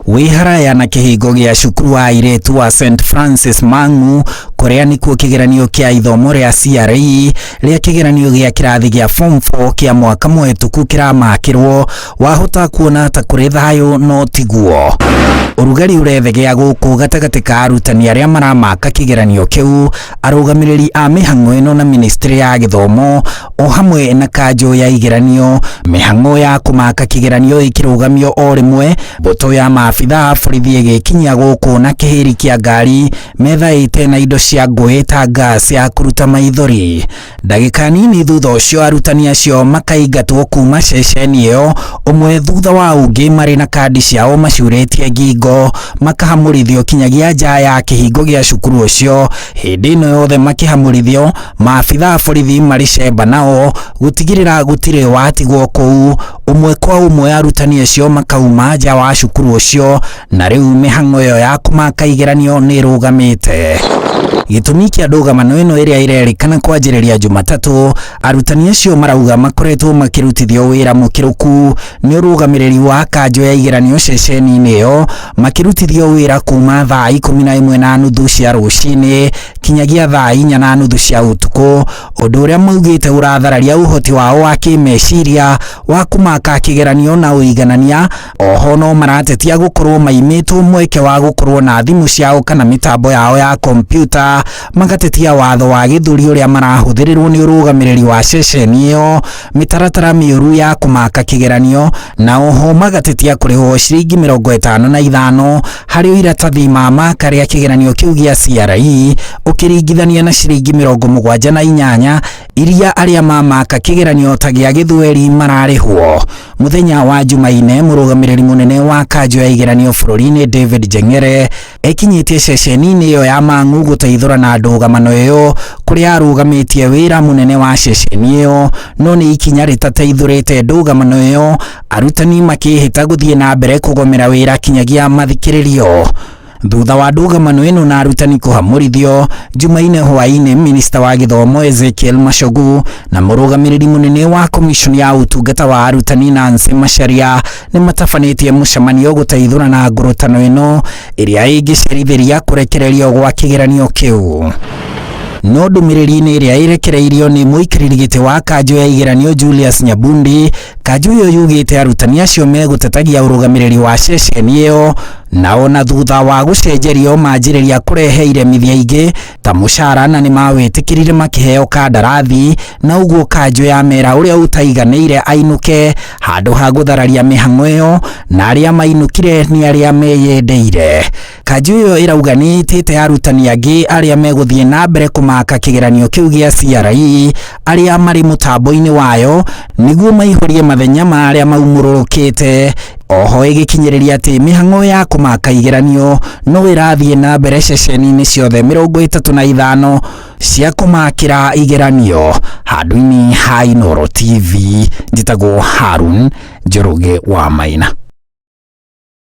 Wĩ haraya na kĩhingo gĩa cukuru wa airĩtu wa St Francis Mang'u, kũrĩa nĩkuo kĩgeranio kĩa ithomo rĩa CRE rĩa kĩgeranio gĩa kĩrathi gĩa form 4 kĩa mwaka mũhetũku kĩramakĩrwo, wahota kuona ta kũrĩ thayũ no tiguo. Ũrugarĩ ũrethegea gũkũ gatagatĩ ka arutani arĩa maramaka kĩgeranio kĩu, arũgamĩrĩri a mĩhang'o ĩno na ministry ya gĩthomo o hamwe na kanjũ ya igeranio. Mĩhang'o ya kũmaka kĩgeranio ĩkĩrũgamio o rĩmwe, mbũtũ ya maabitha a borithi ĩgĩkinyia gũkũ na kĩhĩri kĩa ngari methaĩte na indo cia ngũĩ ta gas ya kũruta maithori. Ndagĩka nini thutha ũcio arutani acio makaingatwo kuma ceceni ĩyo ũmwe thutha wa ũngĩ marĩ na kandi ciao macurĩtie ngingo, makahamũrithio kinyagia nja ya kĩhingo gĩa cukuru ũcio. Hĩndĩ ĩno yothe makĩhamũrithio, maabitha a borithi marĩ cemba nao gũtigĩrĩra gũtirĩ watigwo kũu. Ũmwe kwa ũmwe arutani acio makauma nja wa cukuru ũcio, na rĩu mĩhang'o ĩyo ya kũmaka igeranio nĩ ĩrũgamĩte. Gĩtũmi kĩa ndũgamano ĩno ĩrĩa ĩrerĩkana kwanjĩrĩria Jumatatũ, arutani acio marauga makoretwo makĩrutithio wĩra mũkĩrũku nĩ ũrũgamĩrĩri wa kanjũ ya igeranio ceceni-inĩ ĩyo, makĩrutithio wĩra kuma thaa 11:30 cia rũcinĩ kinyagia thaa 4:30 cia ũtukũ, ũndũ ũrĩa maugĩte ũrathararia ũhoti wao wa kĩmeciria wa kũmaka kĩgeranio na ũiganania. Oho no maratetia gũkorwo maimĩtwo mweke wa gũkorwo na thimũ ciao kana mĩtambo yao ya kompiuta, magatetia watho wa gĩthũri ũrĩa marahũthĩrĩrwo nĩ ũrũgamĩrĩri wa ceceni ĩyo, mĩtaratara mĩũru ya kũmaka kĩgeranio, na oho magatetia kũrĩhwo ciringi 55 harĩ iratathi ma maka rĩa kĩgeranio kĩu gĩa CRE ũkĩringithania na ciringi 78 iria arĩa mamaka kĩgeranio ta gĩa gĩthweri mararĩhwo. Mũthenya wa Jumaine, mũrũgamĩrĩri mũnene wa kanjũ ya igeranio bũrũri-inĩ David Njeng'ere ekinyĩtie ceceni-inĩ ĩyo ya Mang'u gũteithũra na ndũgamano ĩyo kũrĩa arũgamĩtie wĩra mũnene wa ceceni ĩyo, no nĩ ikinya rĩtateithũrĩte ndũgamano ĩyo, arutani makĩhĩta gũthiĩ na mbere kũgomera wĩra kinyagia mathikĩrĩrio. Thutha wa ndũgamano ĩno na arutani kũhamũrithio, Jumaine hwaĩ-inĩ minista wa gĩthomo Ezekiel Machogu na mũrũgamĩrĩri mũnene wa commission ya ũtungata wa arutani Nancy Macharia nĩ matabanĩtie mũcemanio gũteithũra na ngũrũtano ĩno ĩrĩa ĩngĩcerithĩria kũrekererio gwa kĩgeranio kĩu. No ndũmĩrĩri-inĩ ĩrĩa ĩrekereirio nĩ mũikarĩri gĩtĩ wa kanjũ ya igeranio Julius Nyabundi, kanjũ ĩyo yugĩte arutani acio megũtetagia ũrũgamĩrĩri wa ceceni ĩyo, nao na thutha wa gũcenjerio manjĩrĩria kũrehe iremithia ingĩ ta mũcara, na nĩ mawĩtĩkĩrire makĩheo kandarathi, na ũguo kanjũ ya mera ũrĩa ũtaiganĩire ainũke handũ ha gũthararia mĩhang'o ĩyo, na arĩa mainũkire nĩ arĩa meyendeire. Kanjũ ĩyo ĩrauga nĩ ĩtĩte arutani angĩ arĩa megũthiĩ na mbere kũmaka kĩgeranio kĩu gĩa CRE arĩa marĩ mũtambo-inĩ wayo nĩguo maihũrie mathenya ma arĩa maumũrũrũkĩte. Oho ĩgĩkinyĩrĩria atĩ mĩhang'o ya kũmaka igeranio no ĩrathiĩ na mbere ceceni-inĩ ciothe 35 cia kũmakĩra igeranio. Handũ-inĩ ha Inooro TV, njĩtagwo Harun Njoroge wa Maina.